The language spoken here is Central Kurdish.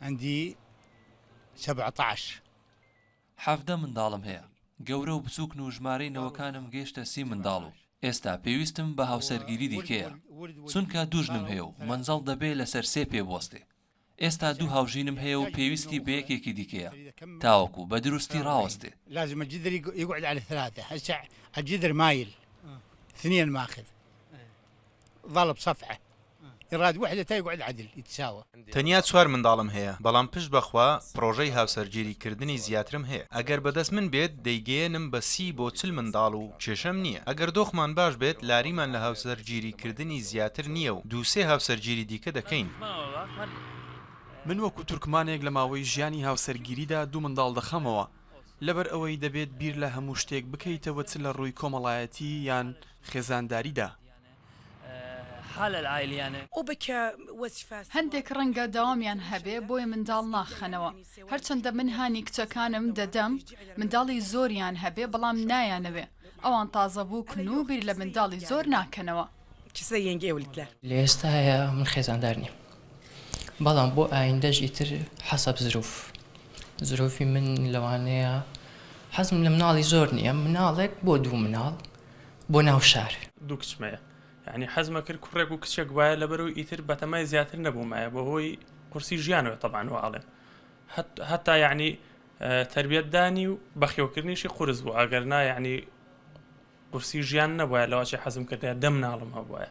عندي 17. 17 منداڵم هەیە، گەورە و بچووکن و ژمارەی نەوەکانم گەیشتە 30 منداڵ و ئێستا پێویستم بە هاوسەرگیری دیکەیە، چونکە دوو ژنم هەیە و مەنزەڵ دەبێ لەسەر سێ پێ بوەستێ. ئێستا دوو هاوژینم هەیە و پێویستی بە یەکێکی دیکەیە تاوەکو بە دروستی ڕاوەستێ. لازم الجذر يقعد على ثلاثة هسه الجذر مايل اثنين ماخذ ضل بصفحة يراد وحدة تا يقعد عدل يتساوى. تەنیا چوار منداڵم هەیە، بەڵام پشت بە خوا پڕۆژەی هاوسەرگیریکردنی زیاترم هەیە. ئەگەر بەدەست من بێت دەیگەیەنم بە 30 بۆ 40 منداڵ و کێشەم نییە. ئەگەر دۆخمان باش بێت لاریمان لە هاوسەرگیریکردنی زیاتر نییە و دوو سێ هاوسەرگیری دیکە دەکەین. من وەکو تورکمانێک لە ماوەی ژیانی هاوسەرگیریدا دوو منداڵ دەخەمەوە، لەبەر ئەوەی دەبێت بیر لە هەموو شتێک بکەیتەوە چ لە ڕووی کۆمەڵایەتی یان خێزانداریدا. هەندێک ڕەنگە دەوامیان هەبێ بۆیە منداڵ ناخەنەوە، هەرچەندە من هانی کچەکانم دەدەم منداڵی زۆریان هەبێ بەڵام نایانەوێ، ئەوان تازە بووکن و بیر لە منداڵی زۆر ناکەنەوە. لە ئێستایا من خێزاندار نیم بەڵام بۆ ئایندەش ئیتر حەسەب زروف زروفی من لەوانەیە حەزم لە مناڵی زۆر نییە مناڵێک بۆ دوو مناڵ بۆ ناو شار. دوو کچم هەیە یانی حەزمە کرد کوڕێک و کچێک وایە لەبەرەوەی ئیتر بەتەمای زیاتر نەبوومایە بەهۆی قورسی ژیانەوە تەبعەن وا ئەڵێم هەتا یعنی تربیەتدانی و بەخێوکردنیشی قورس بوو ئەگەر نا یعنی قورسی ژیان نەبووە لەوەچی حەزم کردە دەم ناڵم هەبووە.